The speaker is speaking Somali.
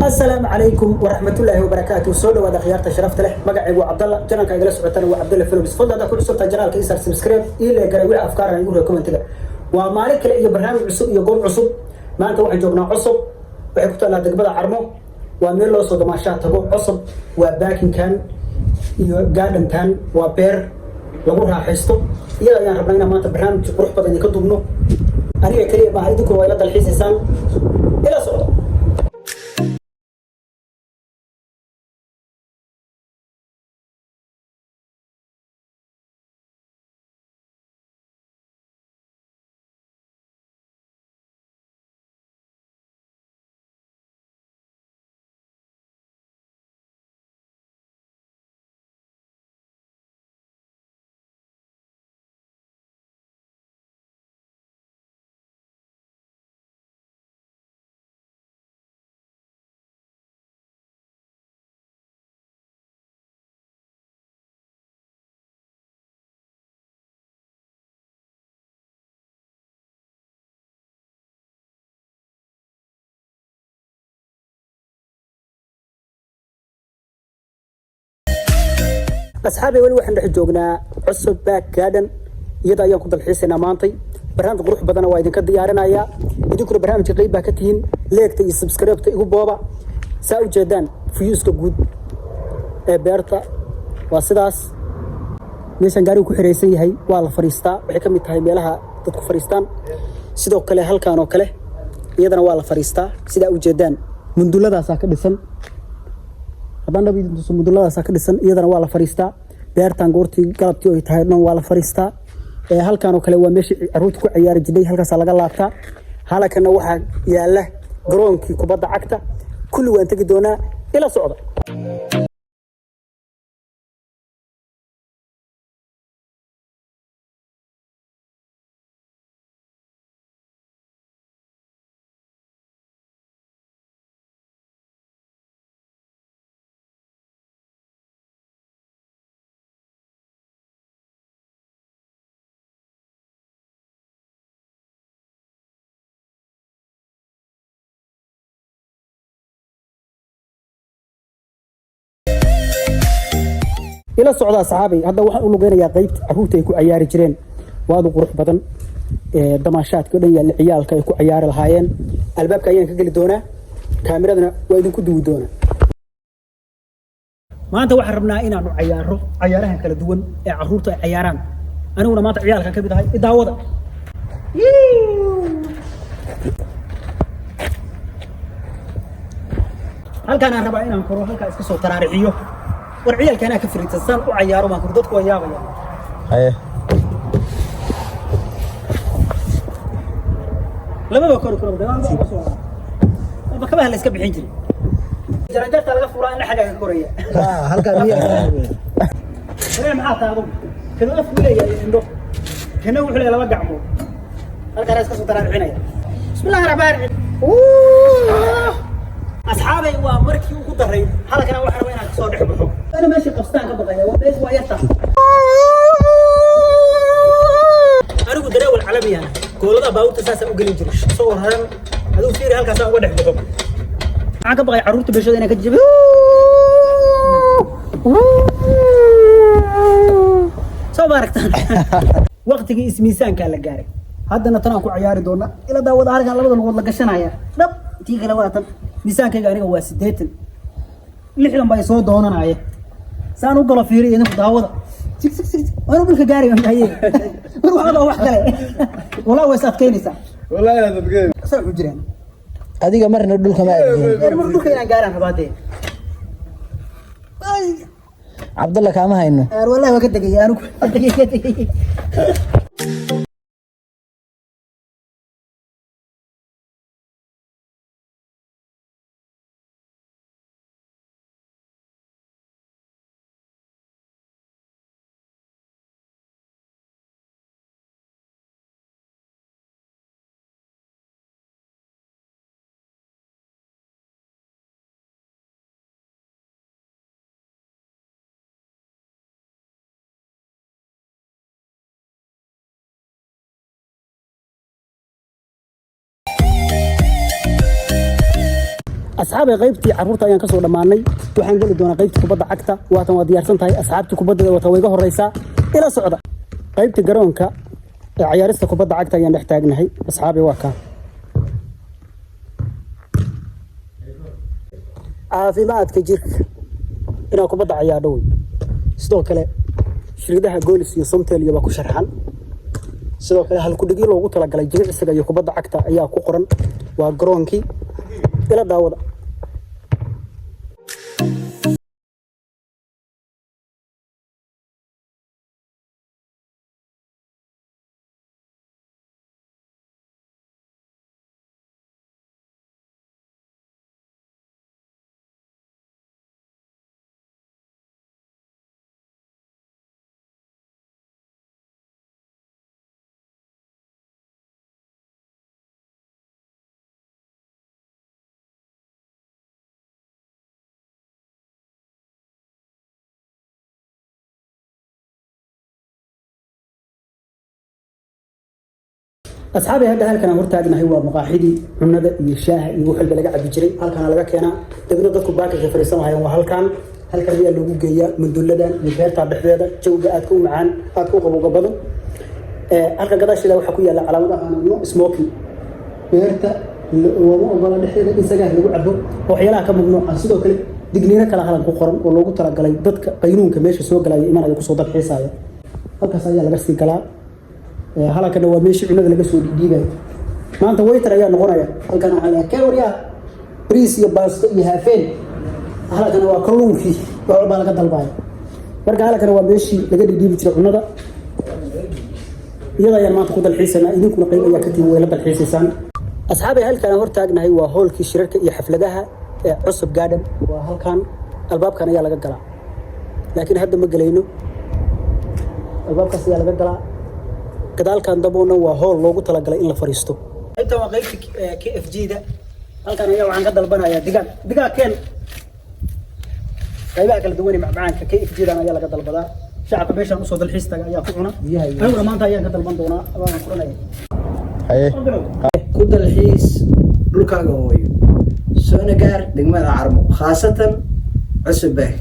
Asalaamu calaykum waraxmatullaahi wabarakaatu. Soo dhawaada khiyaarta sharafta leh. Magacaygu waa Cabdalla, channelka igala socotana waa Cabdalla Films. Fadlan haddaad ku cusubtahay channelka, isar subscribe ii leegaray. Wixii afkaarana igu reeb commentiga. Waa maalin kale iyo barnaamij cusub iyo goob cusub. Maanta waxaan joognaa Cusub. Waxay ku taallaa degmada Carmo. Waa meel loo soo damaashaa tago. Cusub waa parkinkan iyo gardenkan, waa beer lagu raaxaysto. Iyada ayaan rabnaa inaan maanta barnaamij qurux badan idinka dubno. Aniga keliya maaha, idinkuna waa ila dalxiisaysaan. Ila socda. Asxaabay, weli waxaan dhex joognaa Cusub Park Garden. Iyada ayaan ku dalxiisaynaa maantay. Barnaamij qurux badana waa idinka diyaarinayaa, idinkuna barnaamijka qayb baa ka tihiin. Liketa iyo subscribeta igu booba. Saa u jeedaan, viewska guud ee beerta waa sidaas. Meeshaan gaarigu ku xiraysan yahay waa la fadhiistaa. Waxay ka mid tahay meelaha dadku fadhiistaan. Sidoo kale halkaan oo kale iyadana waa la fadhiistaa. Sidaa u jeedaan, munduladaasaa ka dhisan. Haddaan dhab idin tuso, muduladaasaa ka dhisan. Iyadana waa la fadhiistaa. Beertan goortii galabtii ay tahay dhan waa la fadhiistaa. Halkan oo kale waa meeshii carruurta ku ciyaari jirtay. Halkaasaa laga laabtaa. Halakana waxaa yaala garoonkii kubadda cagta. Kulli waan tegi doonaa, ila socda. Ila socda asxaabay. Hadda waxaan u lugeynayaa qaybta carruurta ay ku ciyaari jireen. Waa aad u qurux badan. Damaashaadka o dhan yaalla, ciyaalka ay ku ciyaari lahaayeen. Albaabka ayaan ka geli doonaa, kaamiradana waa idinku duwi doonaa. Maanta waxaan rabnaa inaanu cayaaro cayaarahan kala duwan ee carruurtu ay cayaaraan. Aniguna maanta ciyaalkan ka mid ahay. Idaawada. Halkaan aan rabaa inaan koro, halkaa iska soo taraarixiyo. War ciyaalka anaa ka fariidsan. Saan u cayaaro baan koro, dadku waa yaabaya. Haye. Lamaba kori karo, dagaal baa uga soo wadaa. Kabaha la iska bixin jiray, jaranjarta laga furaa in xagga ka koraya. Halkaa miyaa? Waree, maxaa tahay adugu? Kana afku leeyahay indho, kana wuxuu leeyahay laba gacmood. Halkaan iska soo taraaricinaya. Bismillahi raxmaan raxiim. Asxaabay, waa markii ugu daray. Halkana waxaan rabaa inaan kasoo dhex baxo. Ana meesha qabstaan ka baqaya. Waa meesha, waa yarta. Anigu dareewal calamiya, goolada baabuurta saasaan u gelin jiray isagoo raran. Adigu fiiri, halkaasaan uga dhex baxo. Waxaan ka baqay carruurta beeshooda inaan ka jabiyo. Soo ma aragtaan? Waqtigii ismiisaankaa la gaaray. Haddana tanaan ku ciyaari doona. Ila daawada. Halkan labada lugood la gashanaya, dhab. Tii kale waa tan. Miisaankayga aniga waa 80, 60 baa soo doonanaya. Saan u galo fiiriya, idinku daawada. Sig sig sig, waanu dhulka gaari haye. War waxaa wax kale, walaa way is adkaynaysaa. Wallahi inaad adkeyn. Saa u jiraan. Adiga marna dhulka ma aadin. Mar dhulka inaan gaaraan rabaa dee. Cabdalla, kaama hayno. Wallahi waa ka tegay anigu, ka tegay, ka tegay. Asxaabay, qaybtii carruurta ayaan kasoo dhammaanay. Waxaan geli doonaa qaybtii kubadda cagta. Waatan waa diyaarsan tahay. Asxaabtii kubadda wata way iga horeysaa. Ila socda. Qaybtii garoonka ee cayaarista kubadda cagta ayaan dhex taagnahay, asxaabay. Waa kaa caafimaadka jirka inaad kubadda cayaadho wey. Sidoo kale shirkadaha Golis iyo Somtel iyo baa ku sharxan. Sidoo kale halkudhigyo loogu talagalay jimicsiga iyo kubadda cagta ayaa ku qoran. Waa garoonkii. Ila daawada. Asxaabay, hadda halkan aan hortaagnahay waa maqaaxidii cunada iyo shaaha iyo wax walba laga cabi jiray. Halkaana laga keenaa, dabna dadku baakasha fariisan lahayeen waa halkan. Halkan ayaa loogu geeyaa munduladan iyo beerta dhexdeeda, jawiga aadka u macaan, aadka u qabowga badan. Halkan gadaasheeda waxaa ku yaalla calaamadaha no smoking. Beerta looma ogola dhexdeeda in sagaar lagu cabo oo waxyaalaha ka mamnuuca. Sidoo kale digniino kale halan ku qoran oo loogu talagalay dadka qaynuunka meesha soo galaya, imanaya, kusoo dalxiisaya. Halkaas ayaa laga sii galaa. Halkana waa meeshii cunada laga soo dhiidhiibaya. Maanta waiter ayaa noqonaya. Halkan waxaa leeyahay, kee waryaa, bariis iyo baasto iyo haafeen. Halkana waa kalluunkii, wax walbaa laga dalbaya. Marka halkana waa meeshii laga dhiidhiibi jiray cunada. Iyada ayaan maanta ku dalxiisanaa, idinkuna qayb ayaa ka tihin, way la dalxiisaysaan. Asxaabay, halkaan aan hortaagnahay waa hoolkii shirarka iyo xafladaha ee Cusub Garden. Waa halkan, albaabkan ayaa laga galaa, laakiin hadda ma gelayno. Albaabkaas ayaa laga galaa. Gadaalkan daboona waa hool loogu talagalay in la fariisto. Qaybtan waa qaybta KFC da. Halkan ayaa waxaan ka dalbanayaa digaag. Digaag keen. Qaybaha kala duwan ee macmacaanka KFC dan ayaa laga dalbadaa. Shacabka meeshaan usoo dalxiis taga ayaa ku cuna. Aniguna maanta ayaan ka dalban doonaa, waan furanaya. Haye. Ku dalxiis dhulkaaga hooyo, soona gaar degmada Carmo, khaasatan Cusub Baag.